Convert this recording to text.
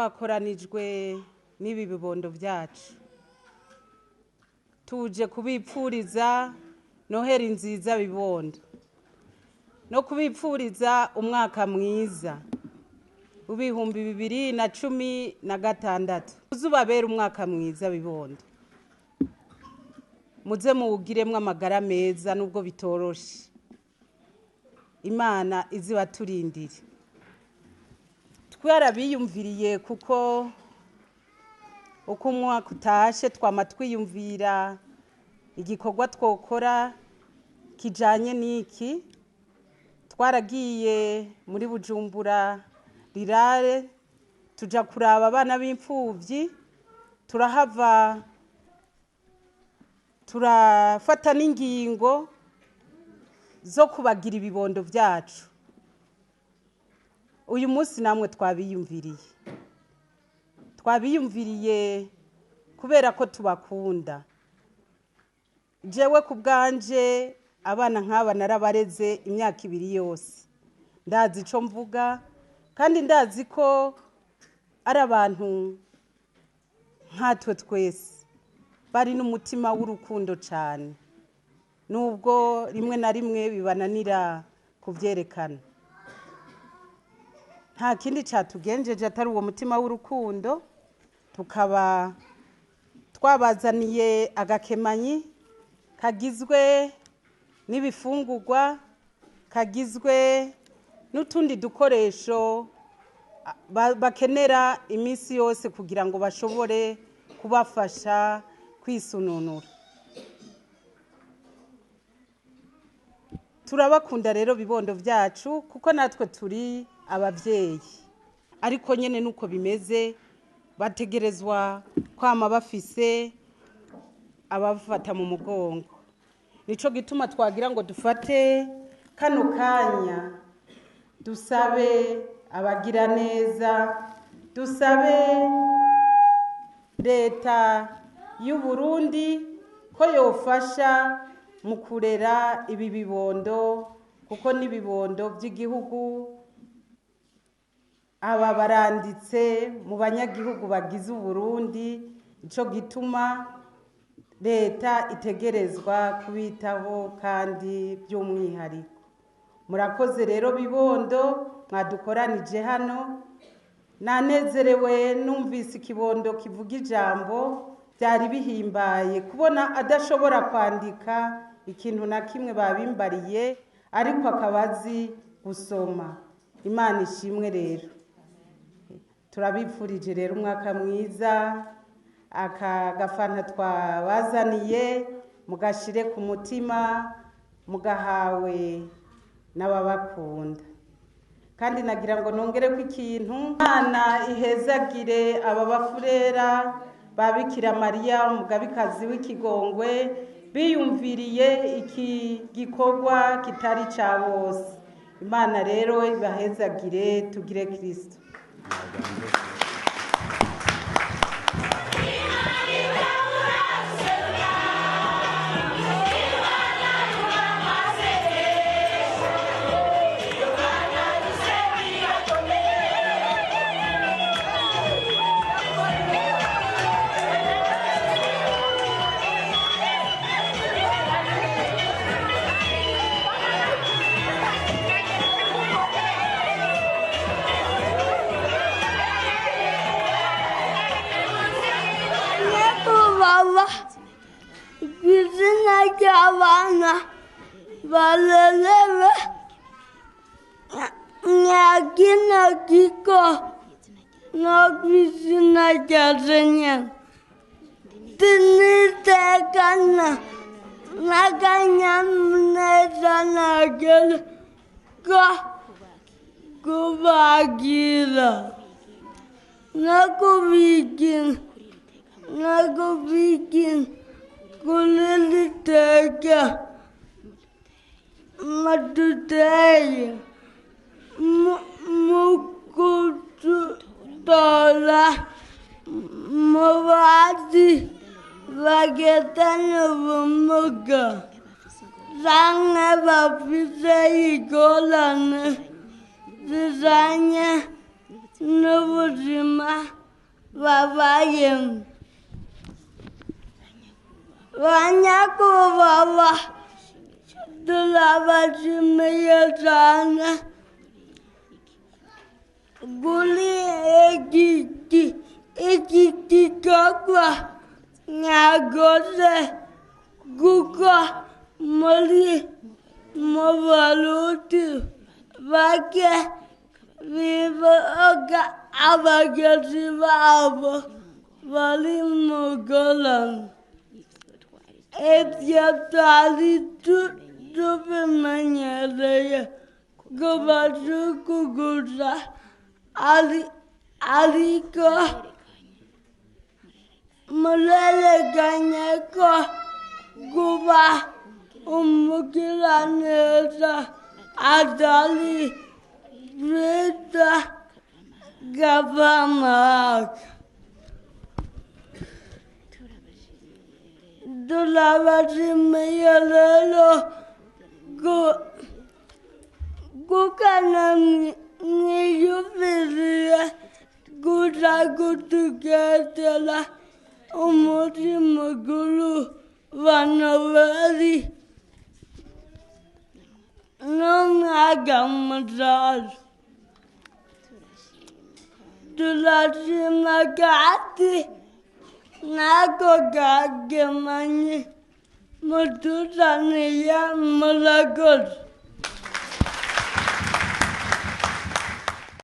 Twakoranijwe n'ibi bibondo byacu, tuje kubipfuriza Noheri nziza bibondo, no kubipfuriza umwaka mwiza w'2016. Uzubabera umwaka mwiza bibondo, muze muwugiremwo amagara meza nubwo bitoroshe. Imana izibaturindire. Twarabiyumviriye kuko uko umwaka utashe twama twiyumvira igikorwa twokora kijanye n'iki. Twaragiye muri Bujumbura rirare tuja kuraba abana b'imfuvyi, turahava turafata n'ingingo zo kubagira ibibondo vyacu. Uyu munsi namwe twabiyumviriye kubera ko tubakunda. Jewe ku bwanje abana nk'aba narabareze imyaka 2 yose, ndazi ico mvuga kandi ndazi ko ari abantu nkatwe twese bari n'umutima w'urukundo cane, nubwo rimwe na rimwe bibananira kuvyerekana. Nta kindi catugenjeje atari uwo mutima w'urukundo. Tukaba twabazaniye agakemanyi kagizwe n'ibifungurwa, kagizwe n'utundi dukoresho bakenera iminsi yose kugira ngo bashobore kubafasha kwisununura. Turabakunda rero bibondo vyacu kuko natwe turi abavyeyi, ariko nyene nuko bimeze, bategerezwa kwama bafise abafata mu mugongo. Nico gituma twagira ngo dufate kano kanya dusabe abagira neza, dusabe leta y'u Burundi ko yofasha mu kurera ibi bibondo, kuko n'ibibondo by'igihugu. Aba baranditse mu banyagihugu bagize Uburundi, ico gituma leta itegerezwa kubitaho kandi by'umwihariko. Murakoze rero bibondo mwadukoranije hano. Nanezerewe numvise ikibondo kivuga ijambo, byari bihimbaye kubona adashobora kwandika ikintu na kimwe babimbariye, ariko akabazi gusoma. Imana ishimwe rero. Turabipfurije rero umwaka mwiza. Aka gafanta twabazaniye mugashire ku mutima, mugahawe n'ababakunda. Kandi nagira ngo nongere ko ikintu, Imana ihezagire aba bafurera ba Bikira Mariya umugabekazi w'ikigongwe, biyumviriye iki gikorwa kitari ca bose. Imana rero ibahezagire, tugire Kristo. Izina ry'abana barerewe nyakino giko no kw'izina rya Senyana tinitekana n'akanyamuneza nagere ko kubagira no kubigina no kubigina kuliliteka matuteye mukutola mubati bagendana ubumuga canke bafise ingorane zijanye n'ubuzima babayemo. Banyakubahwa, turabashimiye cyane kuri iki gikorwa mwakoze, kuko muri mu Barundi bake bibuka abagenzi babo bari mu ngorane. Ibyo twari tubimenyereye ku bazungu gusa, ariko murerekanye ko kuba umugiraneza atari byiza kavamahanga. Turabashimiye rero kukana mwiyumviriye kuza kutugendera umunsi mukuru wa Noweli n'umwaka mushasha. Turashima kandi n'ako kagemanyi mutuzaniye, murakoze.